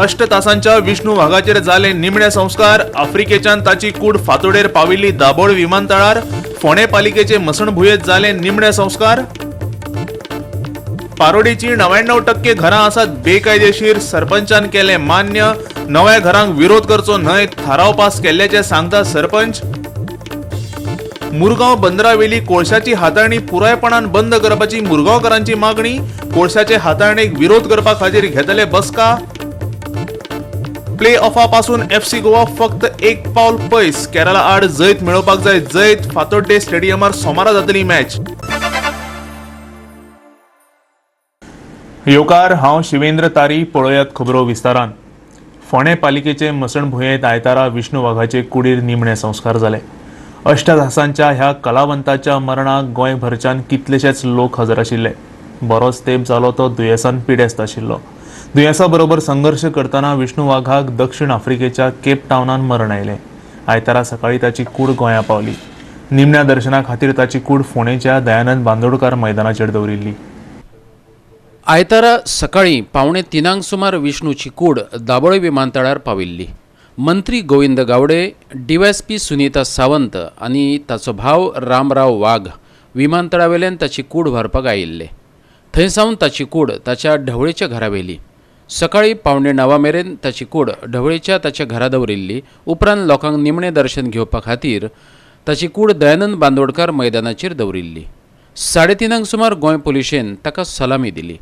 अश्ट तासांच्या विष्णू वाघाचेर जाले निमणे संस्कार. आफ्रिकेच्यान ताची कूड फातोडेर पाविल्ली दाबोळ विमानतळार. फोंडें पालिकेचे मसणभुंयेत जाले निमणे संस्कार. पारोडीची 99% घरां आसात बेकायदेशीर, सरपंचान केलें मान्य. नव्या घरांक विरोध करचो न्हय, थाराव पास केल्ल्याचें सांगता सरपंच. मुरगांव बंदरावेली कोळशाची हाताळणी पुरायपणान बंद करपाची मुरगांवकारांची मागणी. कोळशाचे हाताळणेक विरोध करपा खातीर घेतले बसका. प्ले ऑफा पासून एफसी गोवा फक्त एक पावल पयस. केरला आड जैत मेळोवपाक जाय जैत. फातोड्डे स्टेडियमार सोमारा जातली मॅच. येवकार, हांव शिवेंद्र तारी. पळोवयात खबरो विस्तारान. फोंडें पालिकेचे मसणभुंयेंत आयतारा विष्णू वाघाचे कुडीर निमणे संस्कार जाले. अश्टतासांच्या ह्या कलावंताच्या मरणाक गोंयभरच्यान कितलेशेच लोक हजर आशिल्ले. बरोच तेंप जालो तो दुयेंसान पिडेस्त आशिल्लो. दुयेंसा बरोबर संघर्श करतना विष्णू वाघाक दक्षिण आफ्रिकेच्या केप टावनान मरण आयलें. आयतारा सकाळीं ताची कूड गोंया पावली. निमण्या दर्शना खातीर ताची कूड फोंडेंच्या दयानंद बांदोडकार मैदानाचेर दवरिल्ली. आयतारा सकाळीं 2:45 सुमार विष्णूची कूड दाबोळे विमानतळार पाविल्ली. मंत्री गोविंद गावडे, डीवायएसपी सुनीता सावंत आनी ताचो भाव रामराव वाघ विमानतळावेल्यान ताची कूड व्हरपाक आयिल्ले. थंय सावन ताची कूड ताच्या ढवळेच्या घरा व्हेली. सकाळीं 8:45 मेरेन ताची कूड ढवळेच्या ताच्या घरा दवरिल्ली. उपरांत लोकांक निमणें दर्शन घेवपा खातीर ताची कूड दयानंद बांदोडकार मैदानाचेर दवरिल्ली. 3:30 सुमार गोंय पुलिशेन ताका सलामी दिली.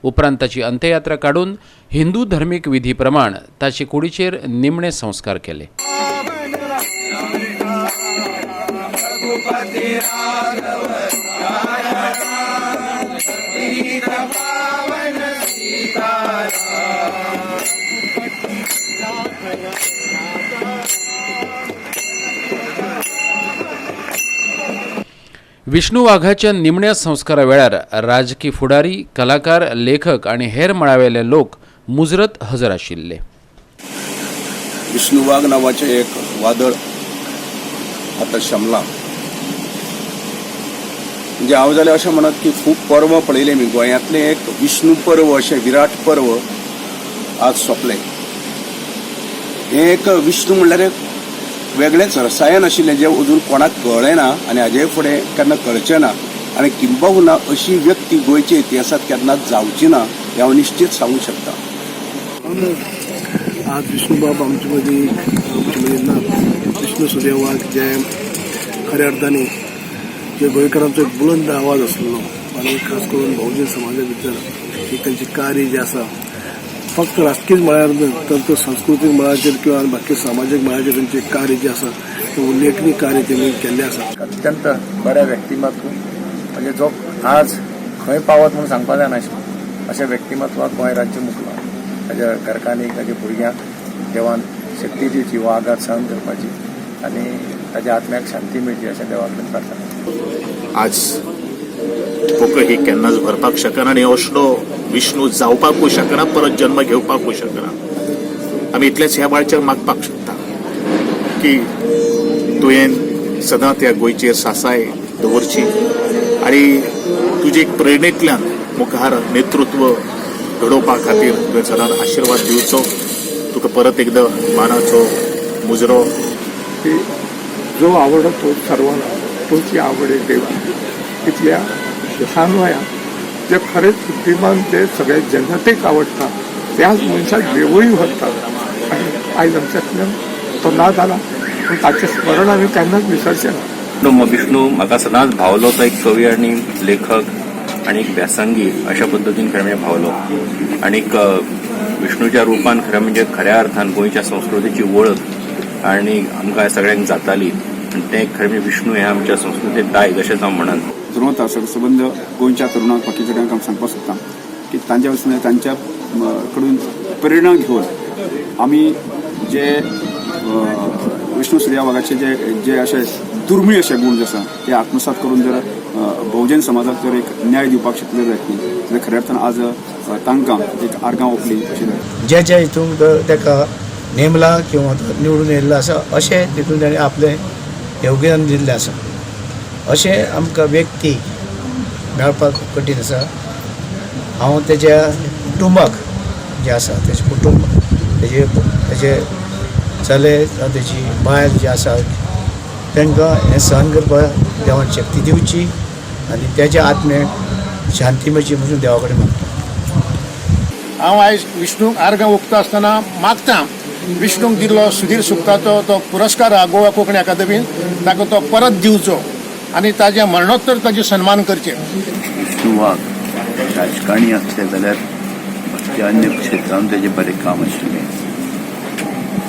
उपरांत ताची अंत्ययात्रा काडून हिंदू धर्मीक विधी प्रमाण ताचे कुडीचेर निमणे संस्कार केले. विष्णू वाघाच्या निमण्या संस्कारा वेळार राजकी फुडारी, कलाकार, लेखक आनी हेर मळावेले लोक मुजरत हजर आशिल्ले. विष्णू वाघ नावाचें एक वादळ आतां शमलां. म्हणजे हांव जाल्यार अशें म्हणत की खूब पर्व पळयलें मी, गोंयांतलें एक विष्णू पर्व अशें विराट पर्व आज सोंपलें. हें एक विष्णू म्हणल्यार एक वेगळेंच रसायन आशिल्लें, जें अजून कोणाक कळ्ळें ना आनी हाजे फुडें केन्ना कळचें ना आनी किंबहुना अशी व्यक्ती गोंयच्या इतिहासांत केन्नाच जावची ना, हें हांव निश्चीत सांगूंक शकता. आज विष्णुबाब आमचे मदीं ना. विष्णू सुदेव वाघ जे खऱ्या अर्थाने जे गोंयकारांचो एक बुलंद आवाज आसलेलो आनी खास करून बहुजन समाजा भितर एक तांचें कार्य जें आसा, फक्त राजकीय मळार न्हय तर तो संस्कृतीक मळाचेर किंवा बाकी सामाजीक मळाचेर तांचें कार्य जें आसा तें उल्लेखनीय कार्य तेणी केल्लें आसा. अत्यंत बऱ्या व्यक्तिमत्व, म्हणजे जो आज खंय पावत म्हणून सांगपा जायनाशिल्लें, अशें व्यक्तिमत्वाक गोंय राज्य मुकलां. ताज्या घरकान्नीक, ताज्या भुरग्यांक देवान शक्ती दिवची हो आघात सहन करपाची आनी ताज्या आत्म्याक शांती मेळची अशें देवा कडेन प्रार्थना. आज पोकळ ही केन्नाच भरपाक शकना आनी असलो विष्णू जावपाकूय शकना, परत जन्म घेवपाकूय शकना. आमी इतलेंच ह्या वेळाचेर मागपाक शकता की तुवें सदांच ह्या गोंयचेर सासाय दवरची आनी तुजे एक प्रेरणेंतल्यान मुखार नेतृत्व घडोवपा खातीर तुवें सदांच आशिर्वाद दिवचो. तुका परत एकदां मानाचो मुजरो. की जो आवडतो सर्वांना, तोची आवड एक देवा. इतल्या ल्हान वयात जे खरेंच बुद्धिमान, जे सगळे जनतेक आवडटा, त्याच मनशाक देवूय व्हरता आनी आयज आमच्यांतल्यान तो ना जाला, पूण ताचें स्मरण आमी केन्नाच विसरचे ना. विष्णू म्हाका सदांच भावलो तो एक कवी आनी लेखक आनी एक व्यासंगी अशा पद्दतीन खरें म्हणजे भावलो. आनीक विष्णूच्या रुपान खरें म्हणजे खऱ्या अर्थान गोंयच्या संस्कृतीची वळख आनी आमकां सगळ्यांक जाताली. आनी तें खरें म्हणजे विष्णू हें आमच्या संस्कृतींत दायज अशेंच हांव म्हणन. ध्रुवता संबंद गोंयच्या तरुणांक, बाकी सगळ्यांक हांव सांगपाक सोदता की तांच्या वचून, तांच्या कडून प्रेरणा घेवन आमी जे विष्णू सुर्या वाघाचे जे जे अशे दुर्मीळ अशे गूण जे आसा ते आत्मसात करून जर बहुजन समाजाक जर एक न्याय दिवपाक शकले जायत न्ही, जाल्यार खऱ्या अर्थान आज तांकां एक आर्गां ओंपली अशी जाय. ज्या ज्या हितून ताका नेमला किंवा निवडून येयल्लो आसा, अशें तितून ताणें आपलें योगदान दिल्लें आसा. अशें आमकां व्यक्ती मेळपाक खूब कठीण आसा. हांव तेज्या कुटुंबाक जें आसा, तेजें कुटुंब, तेजे तेजे चले जावं तेजी बायल जी आसा, तांकां हें सहन करपाक देवान शक्ती दिवची आनी तेज्या आत्म्याक शांती मेळची म्हणून देवा कडेन मागता. हांव आयज विष्णूक आर्गां ओंपता आसतना मागता, विष्णूक दिल्लो सुधीर सुक्ताचो तो पुरस्कार आहा गोवा कोंकणी अकादमीन, ताका तो परत दिवचो आनी ताजें मरणोत्तर ताजें सन्मान करचें. विष्णू वाघ राजकारणी आसले जाल्यार बाकी अन्य क्षेत्रांत तेजें बरें काम आशिल्लें.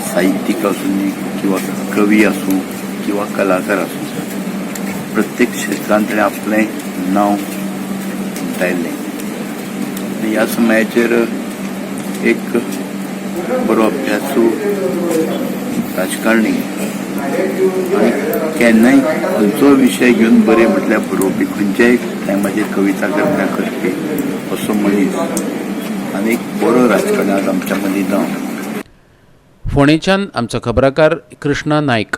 साहित्यीक आसूं किंवा कवी आसूं किंवा कलाकार आसूं, प्रत्येक क्षेत्रांत ताणें आपलें नांव उमटायल्लें. आनी ह्या समयाचेर एक बरो अभ्यासू राजकारणी आनी केन्नाय खंयचो विशय घेवन बरें म्हटल्यार बरोवपी, खंयच्याय टायमाचेर कविता करपी असो मनीस आनी एक बरो राजकारणी आज आमच्या मदीं ना. फोंडेच्यान आमचो खबराकार कृष्णा नायक.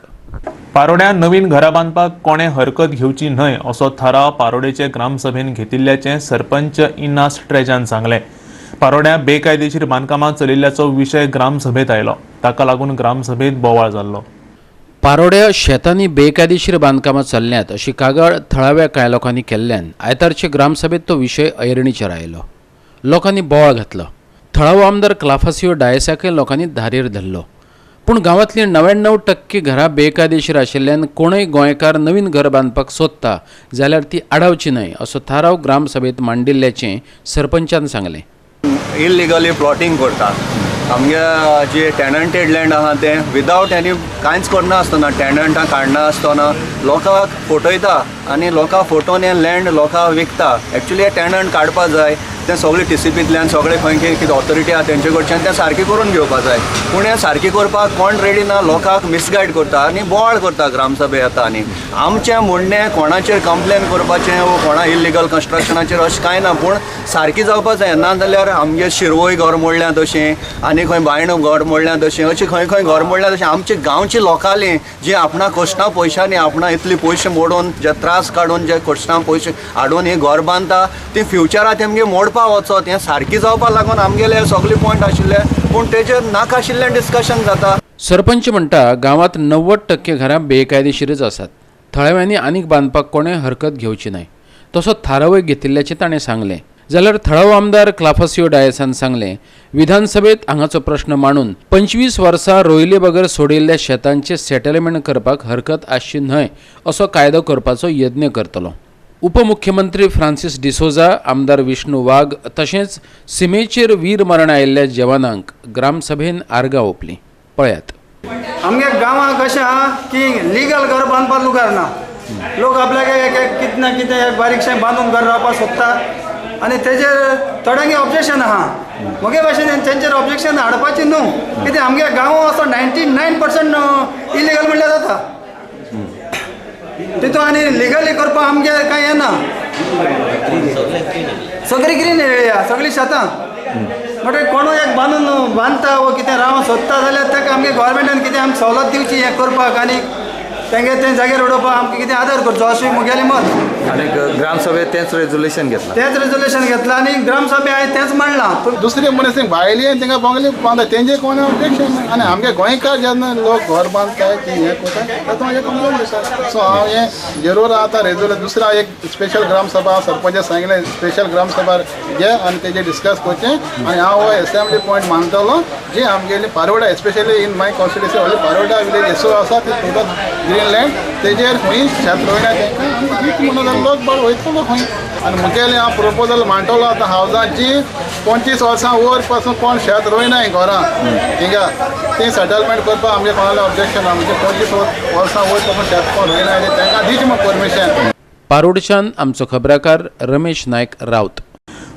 पारोड्यां नवीन घरां बांदपाक कोणें हरकत घेवची न्हय असो थाराव पारोडेचे ग्रामसभेन घेतिल्ल्याचें सरपंच इनास ट्रेजान सांगलें. पारोड्यां बेकायदेशीर बांदकामां चलिल्ल्याचो विशय ग्रामसभेत आयलो. ताका लागून ग्रामसभेत बोवाळ जाल्लो. पारोड्या शेतांनी बेकायदेशीर बांदकामां चल्ल्यांत अशी कागाळ थळाव्या कांय लोकांनी केल्ल्यान आयतारचे ग्रामसभेत तो विशय ऐरणीचेर आयलो. लोकांनी बोवाळ घातलो. थळावो आमदार क्लाफासियो डायसाकय लोकांनी धारेर धरलो. पूण गांवांतलीं 99% घरां बेकायदेशीर आशिल्ल्यान कोणूय गोंयकार नवीन घर बांदपाक सोदता जाल्यार ती आडावची न्हय असो थाराव ग्रामसभेत मांडिल्ल्याचें सरपंचान सांगलें. इलिगली प्लॉटींग करता. आमगे जे टेनंटेड लँड आहा तें विदावट एनी कांयच करनासतना, टेनंटां काडनासतना लोकांक फटयता आनी लोकांक फटोवन हें लँड लोकांक विकता. एक्चुली हे टेनंट काडपा जाय, तें सगळें टीसीपींतल्यान सगळें खंय खंय कितें ऑथॉरिटी आहा तेंचे कडच्यान तें सारकें करून घेवपा जाय. पूण हें सारकें करपाक कोण रेडी ना. लोकांक मिसगायड करता आनी बोवाळ करता ग्रामसभे येता. आनी आमचें म्हणणें कोणाचेर कंप्लेन करपाचें वो कोणा इलिगल कन्स्ट्रक्शनाचेर अशें कांय ना, पूण सारकी जावपा जाय. ना जाल्यार आमगे शिरवय घर मोडल्या तशें, आनी खंय बायणो घर मोडल्या तशें, अशें खंय खंय घर मोडल्या तशें आमचे गांवचे लोकांनी जे आपणा कश्टां पयशांनी आपणा इतले पयशे मोडून, जे त्रास काडून, जे कश्टां पयशे हाडून हे घर बांदता, ती फ्युचराक तेमगे मोडपा वचत. हें सारकी जावपा लागून आमगेले सगळे पॉयंट आशिल्ले, पूण तेजेर नाका आशिल्लें डिस्कशन जाता. सरपंच म्हणटा गांवांत 90% घरां बेकायदेशीरच आसात. थळाव्यांनी आनीक बांदपाक कोणें हरकत घेवची न्हय तसो थारावय घेतिल्ल्याचें ताणें सांगलें. जाल्यार थळावो आमदार क्लाफासियो डायसान सांगलें, विधानसभेत हांगाचो प्रश्न मांडून 25 वर्सां रोयले बगर सोडिल्ल्या शेतांचें सेटलमेंट करपाक हरकत आसची न्हय असो कायदो करपाचो यत्न करतलो. उपमुख्यमंत्री फ्रांसीस डिसोजा, आमदार विष्णू वाघ तशेंच सिमेचेर वीर मरण आयिल्ल्या जवानांक ग्रामसभेन आर्गां ओंपलीं. पळयात. आमगे गांवांत कशें आहा की लिगल घर बांदपाक लुगार ना. लोक आपल्याक एक एक कितें ना कितें एक बारीकशें बांदून घर रावपाक सोदता आनी तेजेर थोड्यांगे ऑब्जेक्शन आहा. म्हगे भाशेन तेंचेर ऑब्जेक्शन हाडपाचें न्हू, कितें आमगे गांव असो 99% इलिगल म्हणल्यार जाता तितून आनी लिगली करपाक आमगे कांय येना. सगळी ग्रीन एरिया, सगळीं शेतां, म्हणटकीर कोणूय एक बांदून बांदता वो कितें रावंक सोदता जाल्यार ताका आमगे गव्हर्मेंटान कितें आमकां सवलत दिवची हें करपाक आनी तेंगे तें जाग्यार उडोवपाक आमकां कितें आदार करचो अशें म्हगेलें मत. आनी ग्रामसभेत तेंच रेजोल्युशन घेतलां. तेंच रेजोल्युशन घेतलां आनी ग्रामसभे हांवें तेंच मांडलां. दुसरे मनीस भायले तांकां बंगले बांदता तेंचे कोण ऑब्जेक्शन ना. आनी आमगे गोंयकार जेन्ना लोक घर बांदताय ती हें करता तातूंत म्हाजें कंप्लेन दिसता. सो हांव हें जरूर आतां रेजोल्युशन दुसरा एक स्पेशल ग्रामसभा सरपंचा सांगलें स्पेशल ग्रामसभा घे आनी तेजेर डिस्कस करचें. आनी हांव हो एसेंब्ली पॉयंट मानतलो जे आमगेली Paroda, especially in my constituency व्हडली पारोडा विलेज एसो आसा ती टोटल ग्रीन ग्रीन लँड तेजेर खंय शेत रोयना तांकां आमी दीत म्हणून जाल्यार लोक बरो वयतलो खंय. आनी मुगेलें हांव प्रोपोजल मांडटलो आतां हावजाची 25 वर्सां वयर पासून कोण शेत रोयनाय घरां हिंगा तें सेटलमेंट करपाक आमगे कोणालें ऑब्जेक्शन ना. म्हणजे 25 वर्सां वयर पासून शेत कोण रोयनाय तांकां दिवचें म्हूण परमिशन. पारोडच्यान आमचो खबराकार रमेश नायक राऊत.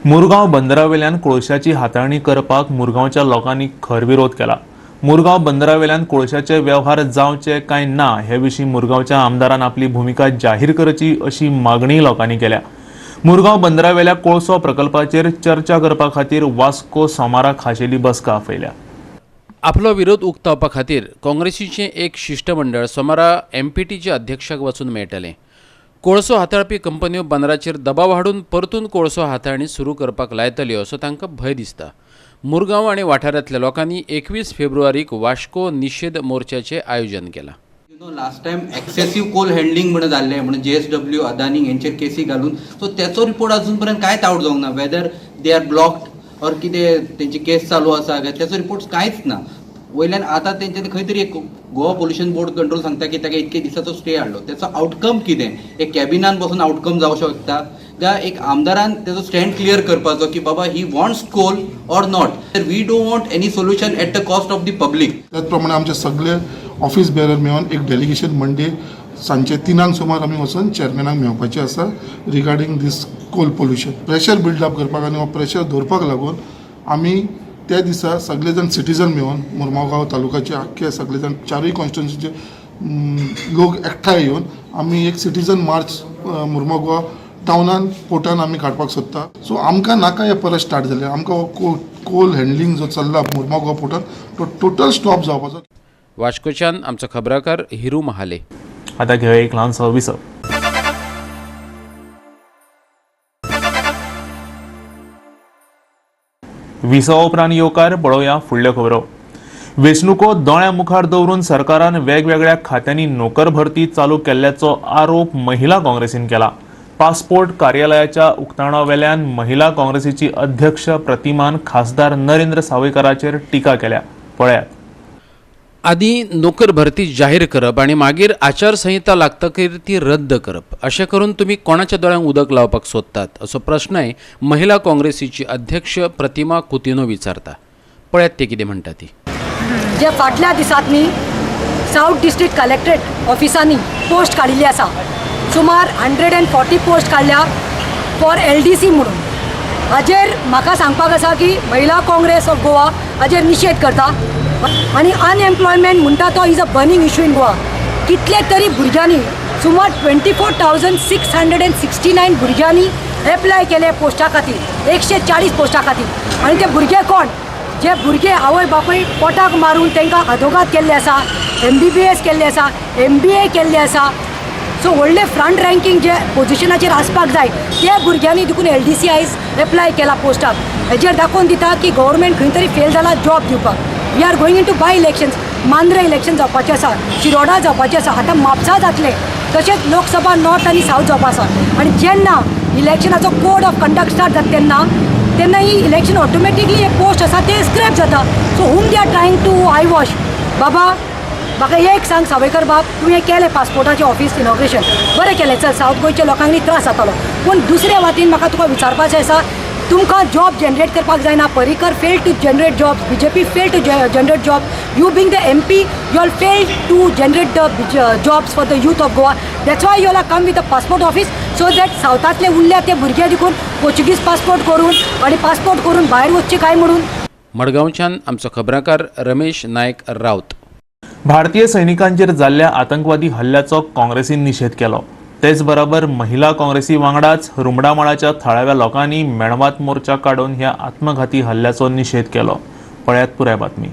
मुरगांव बंदरावेल्यान कोळशाची हाताळणी करपाक मुरगांवच्या लोकांनी खर विरोध केला. मुरगांव बंदरावेल्यान कोळशाचे व्यवहार जावचे काय ना हे विशीं मुरगांवच्या आमदारान आपली भुमिका जाहीर करची अशी मागणी लोकांनी केल्या. मुरगांव बंदरावेल्या कोळसो प्रकल्पाचेर चर्चा करपा खातीर वास्को सोमारा खाशेली बसका आपयल्या. आपलो विरोध उक्तावपा खातीर काँग्रेसीचें एक शिश्टमंडळ सोमारा एमपीटीच्या अध्यक्षाक वचून मेळटलें. कोळसो हाताळपी कंपन्यो बंदराचेर दबाव हाडून परतून कोळसो हाताळणी सुरू करपाक लायतल्यो असो तांकां भंय दिसता. मुरगांव आनी वाठारांतल्या लोकांनी 21 फेब्रुवारीक वास्को निशेध मोर्चाचें आयोजन केलां. Last time excessive coal handling म्हणून जाल्लें म्हणून JSW Adani हेंचेर केसी घालून सो तेचो रिपोर्ट अजून पर्यंत कांयच आवट जावंक ना. Whether they are blocked or कितें तेंची केस चालू आसा तेचो रिपोर्ट कांयच ना. वयल्यान आतां तेंच्यानी खंय तरी एक गोवा पोल्युशन बोर्ड कंट्रोल सांगता की ताका इतके दिसाचो स्टे हाडलो, तेचो आउटकम कितें एक कॅबिनान बसून आउटकम जावं शकता त्या एक आमदारान तेचो स्टँड क्लियर करपाचो की बाबा he wants coal or not. We don't want any solution at the cost of the public. त्याच प्रमाणे आमचे सगळे ऑफिस बेरर मेळून एक डेलिगेशन मंडे सांजचे 3 सुमार आमी वचून चेअरमॅनाक मेळपाचें आसा regarding this coal pollution. Pressure build up करपाक आनी हो प्रेशर दवरपाक लागून आमी त्या दिसा सगळे जाण सिटीजन मेळून मुरगांव तालुकाचे आख्खे सगळे जाण चारूय कॉन्स्टिट्युन्सीचे लोक एकठांय येवन आमी एक सिटीजन मार्च मुरगांव टावनान पोर्टान आमी काडपाक सोदता. सो आमकां नाका हे परत स्टार्ट जालें. आमकां हो कोल हँडलिंग जो चल्ला मुरगांव पोर्टान तो टोटल स्टॉप जावपाचो. वास्कोच्यान आमचो खबराकार हिरू महाले. आता घेवया एक ल्हानसो विसव. विसवा उपरांत येवकार पळोवया फुडल्यो खबरो. वेंचणुको दोळ्या मुखार दवरून सरकारान वेगवेगळ्या खात्यांनी नोकर भरती चालू केल्ल्याचो आरोप महिला काँग्रेसीन केला. पासपोर्ट कार्यालयाच्या उक्तावणावेल्यान महिला काँग्रेसीची अध्यक्ष प्रतिमान खासदार नरेंद्र सावयकाराचेर टिका केल्या. पळयात. आदी नोकर भरती जाहीर करप आनी मागीर आचारसंहिता लागतकीर ती रद्द करप अशें करून तुमी कोणाच्या दोळ्यांक उदक लावपाक सोदतात असो प्रश्नय महिला काँग्रेसीची अध्यक्ष प्रतिमा कुतिनो विचारता. पळयात ते कितें म्हणटा ती. जे फाटल्या दिसांनी सावथ डिस्ट्रिक्ट कलेक्ट्रेट ऑफिसांनी पोस्ट काडिल्ली आसा, सुमार 140 पोस्ट काडल्या फॉर LDC म्हणून. हाजेर म्हाका सांगपाक आसा की महिला काँग्रेस ऑफ गोवा हाजेर निशेध करता आनी अनएम्प्लॉयमेंट म्हणटा तो is a burning issue in Goa. कितले तरी भुरग्यांनी सुमार 24,669 भुरग्यांनी एप्लाय केले पोस्टा खातीर, 140 पोस्टा खातीर. आनी ते भुरगे कोण? जे भुरगे आवय बापूय पोटाक मारून तांकां अदोगाद केल्ले आसा, MBBS केल्ले आसा, MBA केल्ले आसा. सो व्हडले फ्रंट रँकींग जे पोजिशनाचेर आसपाक जाय ते भुरग्यांनी देखून LDC आयज एप्लाय केला पोस्टाक. हेजेर दाखोवन दिता की गव्हर्मेंट खंय तरी फेल जाला जॉब दिवपाक. We are going into by elections. Mandrem election जावपाचें आसा, शिरोडा जावपाचें आसा, आतां म्हापसा जातलें, तशेंच लोकसभा नॉर्थ आनी सावथ जावपा आसा. आनी जेन्ना इलेक्शनाचो कोड ऑफ कंडक्ट स्टार्ट जाता तेन्ना तेन्ना ही इलेक्शन ऑटोमॅटिकली हे पोस्ट आसा ते स्क्रॅप जाता. So whom they are trying to eye wash? बाबा म्हाका एक सांग सावयकर बाब, तुवें केलें पासपोर्टाचें ऑफिस इनॉग्रेशन, बरें केलें, चल सावथ गोंयच्या लोकांनी त्रास जातालो, पूण दुसऱ्या वाटेन म्हाका तुका विचारपाचें आसा, तुमकां जॉब जनरेट करपाक जायना. Parrikar fail to generate jobs, BJP fail to generate job, you being the MP you all fail to generate the jobs for the youth of Goa. That's why you all are come with the passport office so that सावथांतले उरल्या ते भुरगे देखून Portuguese passport करून आनी passport करून भायर वचचे काय म्हणून. मडगांवच्यान आमचो खबराकार रमेश नायक राऊत. भारतीय सैनिकांचेर जाल्ल्या आतंकवादी हल्ल्याचो काँग्रेसीन निशेध केलो. तेच बरोबर महिला काँग्रेसी वांगडाच रुमडामळाच्या थळाव्या लोकांनी मेणवात मोर्चा काडून ह्या आत्मघाती हल्ल्याचो निशेध केलो. पळयात पुराय बातमी.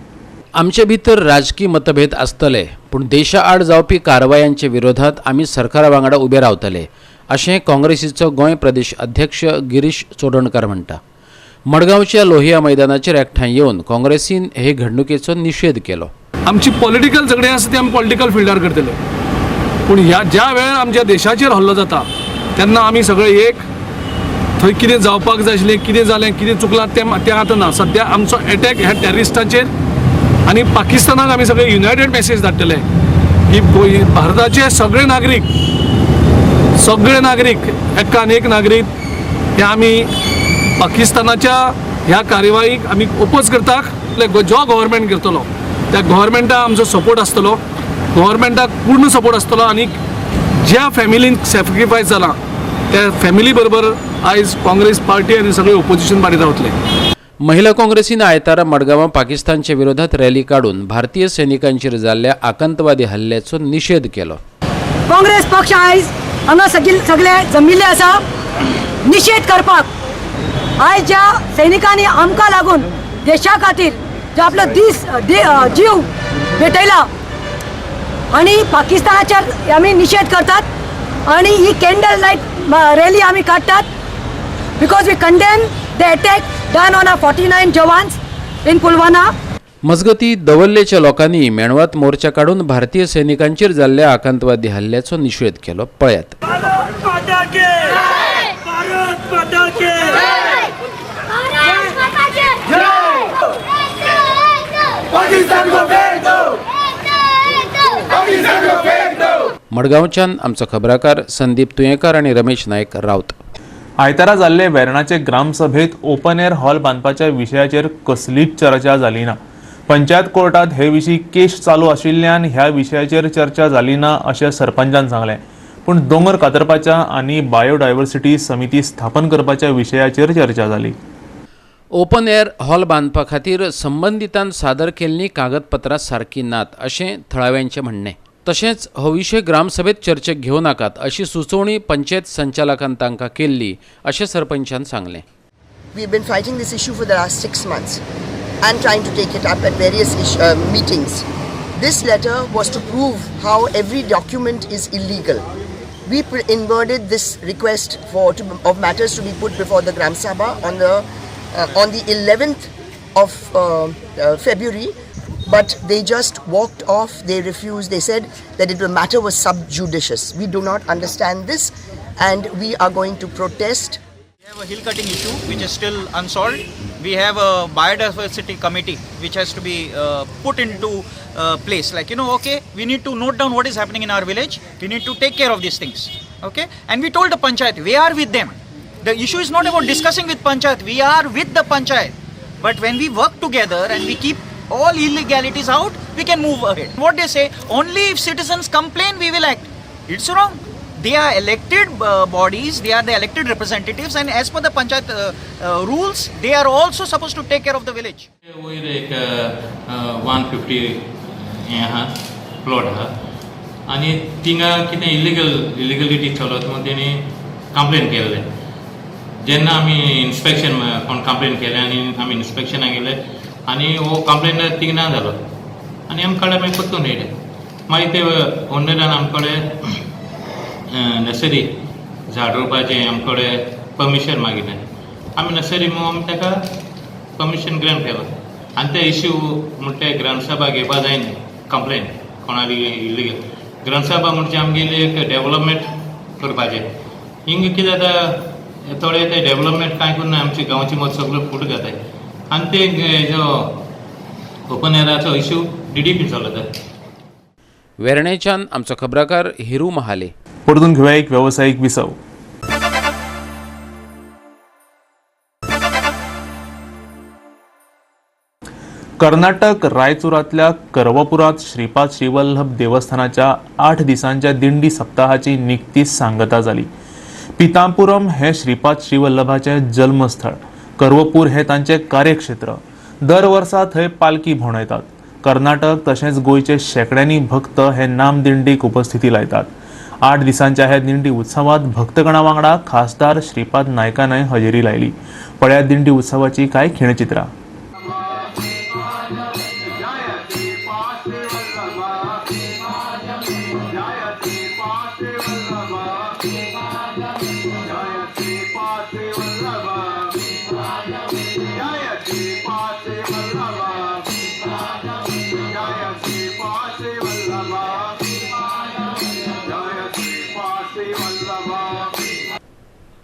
आमचे भितर राजकी मतभेद आसतले पूण देशा आड जावपी कारवायांच्या विरोधात आमी सरकारा वांगडा उबे रावतले अशें काँग्रेसीचो गोंय प्रदेश अध्यक्ष गिरीश चोडणकार म्हणटा. मडगांवच्या लोहिया मैदानाचेर एकठांय येवन काँग्रेसीन हे घडणुकेचो निशेध केलो. आमची पॉलिटिकल झगडीं आसा ती आमी पॉलिटिकल फिल्डार करतले, पूण ह्या ज्या वेळार आमच्या देशाचेर हल्लो जाता तेन्ना आमी सगळे एक थंय कितें जावपाक जाय आशिल्लें, कितें जालें, कितें चुकलां तें आतां ना. सद्या आमचो एटॅक ह्या टॅरिस्टाचेर आनी पाकिस्तानाक आमी सगळे युनायटेड मॅसेज धाडटले की भारताचे सगळे नागरीक एकान एक नागरीक हे आमी पाकिस्तानाच्या ह्या कार्यवाहीक आमी ओपोज करता. जो गव्हर्मेंट करतलो त्या गव्हर्मेंटाक आमचो सपोर्ट आसतलो, गव्हर्मेंटाक पूर्ण सपोर्ट आसतलो आनी ज्या फॅमिलीन सॅक्रिफायस जाला त्या फॅमिली बरोबर आयज काँग्रेस पार्टी आनी सगळे ओपोजिशन पार्टी रावतले. महिला काँग्रेसीन आयतारा मडगांवां पाकिस्तानच्या विरोधात रॅली काडून भारतीय सैनिकांचेर जाल्ल्या आतंकवादी हल्ल्याचो निशेध केलो. काँग्रेस पक्ष आयज हांगा सगळे जमिल्ले आसा निशेध करपाक. आयज ज्या सैनिकांनी आमकां लागून देशा खातीर जो आपलो दीस जीव भेटयला आनी पाकिस्तानाचेर आमी निशेध करतात आनी ही कॅन्डल लायट रॅली आमी काडटात because we condemn the attack done on our 49 jawans in Pulwama. मजगती दवल्लेच्या लोकांनी मेणवात मोर्चा काडून भारतीय सैनिकांचेर जाल्ल्या आतंकवादी हल्ल्याचो निशेध केलो. पळयात. मडगांवच्यान आमचो खबराकार संदीप तुयेंकार आनी रमेश नायक राउत. आयतारा जाल्ले वेर्णाचे ग्रामसभेत ओपन एअर हॉल बांदपाच्या विशयाचेर कसलीच चर्चा जाली ना. पंचायत कोर्टात हे विशीं केश चालू आशिल्ल्यान ह्या विशयाचेर चर्चा जाली ना अशें सरपंचान सांगलें. पूण दोंगर कातरपाच्या आनी बायोडायव्हर्सिटी समिती स्थापन करपाच्या विशयाचेर चर्चा जाली. ओपन एअर हॉल बांदपा खातीर संबंदितान सादर केल्लीं कागदपत्रां सारकीं नात अशें थळाव्यांचें म्हणणें. तशेंच हो विशय ग्रामसभेत चर्चेक घेवं नाकात अशी सुचोवणी पंचायत संचालकान तांकां केल्ली अशें सरपंचान सांगलें. We have been fighting this issue for the last 6 months and trying to take it up at various meetings. This letter was to prove how every document is illegal. We inverted this request of matters to be put before the Gram Sabha on the 11th of February, but they just walked off. They refused. They said that the matter was sub judice. We do not understand this, and we are going to protest. We have a hill cutting issue which is still unsolved. We have a biodiversity committee which has to be put into place. Like, you know, okay, we need to note down what is happening in our village. We need to take care of these things. Okay, and we told the panchayat, we are with them. The issue is not about discussing with panchayat. We are with the panchayat. But when we work together and we keep all illegalities out, we can move ahead. What they say, only if citizens complain, we will act. It's wrong. They are elected bodies, they are the elected representatives, and as per the panchayat rules, they are also supposed to take care of the village. वयर एक 150 हें आहा plot आहा आनी थिंगा कितें illegality चलत म्हूण तेणी कंप्लेन केल्लें. जेन्ना आमी इन्स्पेक्शन कोण कंप्लेन केलें आनी आमी इन्स्पेक्शनाक गेले आनी हो कंप्लेन थिंगा ना जालो आनी आमकां कडेन मागीर परतून येयले. मागीर ते ओनरान आमचे कडेन नर्सरी झाड रोवपाचें आमचे कडेन परमिशन मागिल्लें. आमी नर्सरी म्हणून आमी ताका परमिशन ग्रांट केलो आनी ते इश्यू म्हणटा ते ग्रामसभा घेवपा जायना कंप्लेन कोणाली इलिगल. ग्रामसभा म्हणजे आमगेली एक डेवलपमेंट करपाचें. हिंगा कितें जाता थोडे ते डेवलपमेंट कांय करिना, आमचे गांवचे मत सगळें फूट घाताय आनी ते जो ओपन एराचो इश्यू डीडीपी चलता. वेर्णेच्यान आमचो खबराकार हिरू महाले. परतून घेवया एक वेवसायीक विसव. कर्नाटक रायचूरांतल्या करवपुरात श्रीपाद श्रीवल्लभ देवस्थानाच्या 8 दिसांच्या दिंडी सप्ताहाची निकतीच सांगता जाली. पितांपुरम हे श्रीपाद श्रीवल्लभाचे जल्मस्थळ, करवपूर हे तांचे कार्यक्षेत्र. दर वर्सा थंय पालखी भोंवडायतात. कर्नाटक तशेंच गोंयचे शेंकड्यांनी भक्त हे नामदिंडीक उपस्थिती लायतात. 8 दिसांच्या ह्या दिंडी उत्सवात भक्तगणा वांगडा खासदार श्रीपाद नायकानय हजेरी लायली. पळयात दिंडी उत्सवाची कांय खिणचित्रां.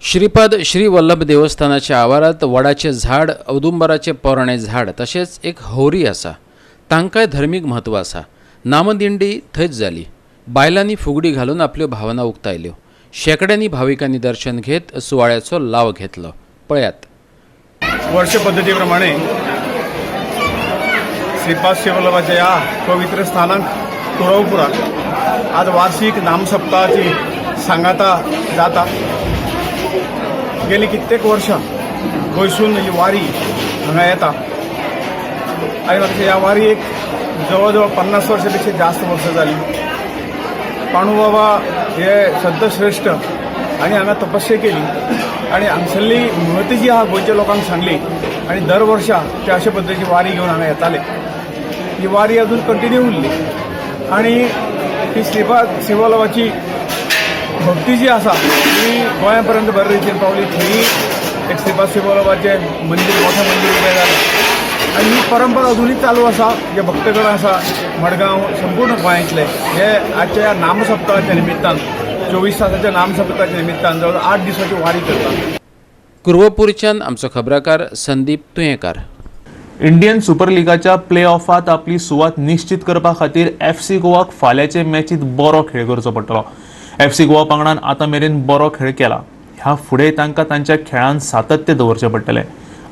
श्रीपाद श्री वल्लभ देवस्थानाच्या आवारात वडाचें झाड, औदुंबराचें पोरणें झाड तशेंच एक होरी आसा. तांकांय धर्मीक म्हत्व आसा. नामदिंडी थंयच जाली. बायलांनी फुगडी घालून आपल्यो भावना उक्तायल्यो. शेंकड्यांनी भाविकांनी दर्शन घेत सुवाळ्याचो लाव घेतलो. पळयात. वर्ष पद्दतीप्रमाणे श्रीपाद श्रीवल्लभाच्या ह्या पवित्र स्थानाक कुरवपुराक आज वार्षिक नामसप्ताहाची सांगाता जाता. गेली कित्येक वर्षां गोंयसून ही वारी हांगा येता आनी म्हाका ह्या वारी एक जवळ जवळ 50 वर्सां पेक्षा जास्त वर्सां जाली. पांडुबाबा हे संतश्रेश्ठ आनी हांगा तपस्या केली आनी हांगसरली महती जी आहा गोंयच्या लोकांक सांगली आनी दर वर्सा ते अशे पद्दतीची वारी घेवन हांगा येताले. ही वारी अजून कंटिन्यू उरली आनी ही श्रीपाद श्रीवल्लभाची भक्ती जी आसा ती गोंया पर्यंत बरे रितीन पावली. थंय एक श्रीपाद श्रीवल्लभाचें मंदीर, मोठें मंदीर उबें जालें आनी ही परंपरा अजुनूय चालू आसा. जे भक्तगण आसा मडगांव संपूर्ण गोंयांतले हे आजच्या ह्या नामसप्ताहाच्या निमित्तान 24 तासाच्या नामसप्ताहाच्या निमित्तान जवळ 8 दिसाची वारी करतात. कुरवपूरच्यान आमचो खबराकार संदीप तुयेंकार. इंडियन सुपर लिगाच्या प्ले ऑफात आपली सुवात निश्चित करपा खातीर एफसी गोवाक फाल्यांचे मॅचीत बरो खेळ करचो पडटलो. एफसी गोवा पंगडान आतां मेरेन बरो खेळ केला. ह्या फुडें तांकां तांच्या खेळान सातत्य दवरचें पडटलें.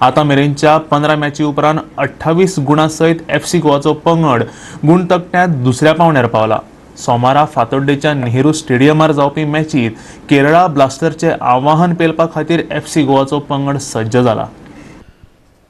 आतां मेरेनच्या 15 मॅची उपरांत 28 गुणां सयत एफसी गोवाचो पंगड गुणतकट्यांत दुसऱ्या पावंड्यार पावला. सोमारा फातोड्डेच्या नेहरू स्टेडियमार जावपी मॅचीत केरळा ब्लास्टरचे आवाहन पेलपा खातीर एफसी गोवाचो पंगड सज्ज जाला.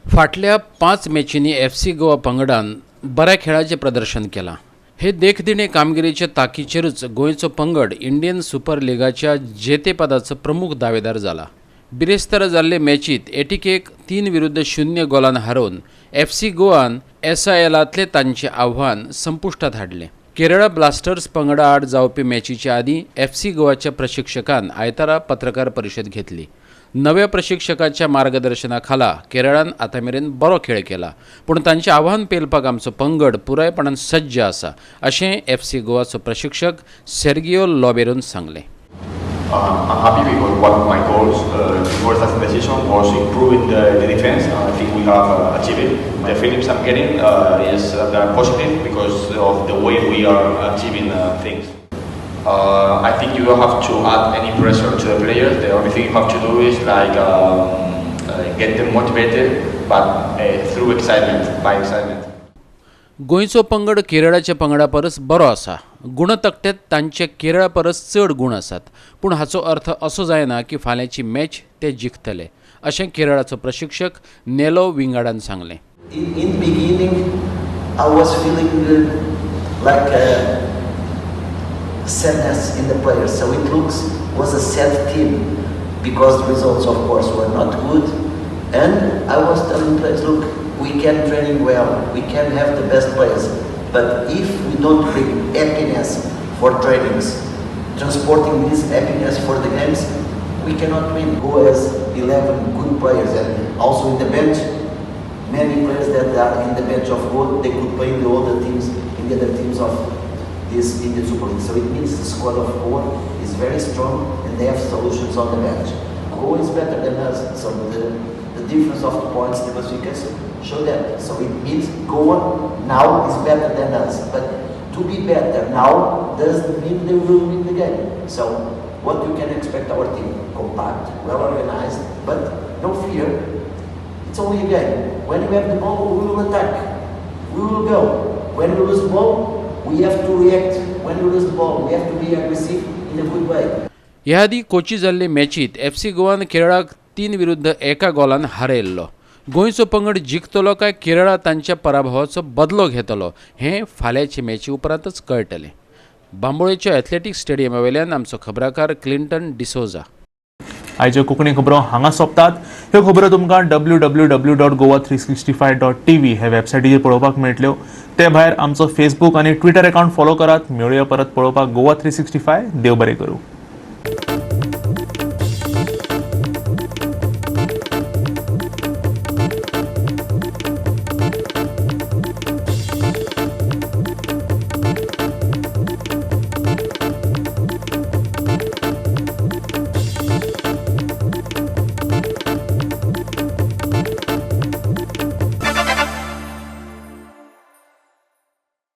फाटल्या 5 मॅचींनी एफसी गोवा पंगडान बऱ्या खेळाचें प्रदर्शन केलां. हे देखदिणे कामगिरीचे ताकीचेरूच गोंयचो पंगड इंडियन सुपर लिगाच्या जेतेपदाचो प्रमुख दावेदार जाला. बिरेस्तारा जाल्ले मॅचीत एटीकेक 3-0 गोलान हारोवन एफसी गोवान एसआयएलांतलें तांचें आव्हान संपुश्टांत हाडलें. केरळा ब्लास्टर्स पंगडा आड जावपी मॅचीच्या आदीं एफसी गोवाच्या प्रशिक्षकान आयतारा पत्रकार परिशद घेतली. नव्या प्रशिक्षकाच्या मार्गदर्शना खाला केरळान आतां मेरेन बरो खेळ केला, पूण तांचें आव्हान पेलपाक आमचो पंगड पुरायपणान सज्ज आसा अशें एफसी गोवाचो प्रशिक्षक सेर्गियो लॉबेरोन सांगलें. I'm happy because one of my goals towards the season was improving the defense, and I think we have achieved it. The feelings I'm getting is they are positive because of the way we are achieving things. I think you don't have to add any pressure to the players. The only thing you have to do is like get them motivated, but through excitement, by excitement. गोंयचो पंगड केरळाच्या पंगडा परस बरो आसा. गुणतकट्यांत तांचे केरळा परस चड गूण आसात, पूण हाचो अर्थ असो जायना की फाल्यांची मॅच ते जिखतले अशें केरळाचो प्रशिक्षक नेलो विंगाडान सांगलें. In beginning, I was feeling like sadness in the players. So it looks was a sad team because the results, of course, were not good. And I was telling players, look, we can training well, we can have the best players, but if we don't bring happiness for trainings, transporting this happiness for the games, we cannot win. Goa has 11 good players, and also in the bench, many players that are in the bench of Goa, they could play in the other teams, in the other teams of this Indian Super League. So it means the squad of Goa is very strong and they have solutions on the bench. Goa is better than us, so the difference of the points in the classification show that. So it means Goa now is better than us, but to be better now doesn't mean they will win the game. So what you can expect our team? Compact, well organized, but no fear. It's only a game. When we have the ball, we will attack. We will go. When we lose the ball, we have to react. When we lose the ball, we have to be aggressive in a good way. ह्या आदीं कोची जाल्ले मॅचींत FC गोवान केरळाक 3-1 गोलान हारयल्लो. गोंयचो पंगड जिखतलो काय केरळा तांच्या पराभवाचो बदलो घेतलो हें फाल्यांचे मॅची उपरांतच कळटलें. बांबोळेच्या एथलेटिक्स स्टेडियमा वयल्यान आमचो खबराकार क्लिंटन डिसोजा. आयच्यो कोंकणी खबरो हांगा सोंपतात. ह्यो खबरो तुमकां www.goa365.tv हे वेबसायटीचेर पळोवपाक मेळटल्यो. ते भायर आमचो फेसबूक आनी ट्विटर अकाउंट फॉलो करात. मेळुया परत पळोवपाक गोवा 365. देव बरें करूं.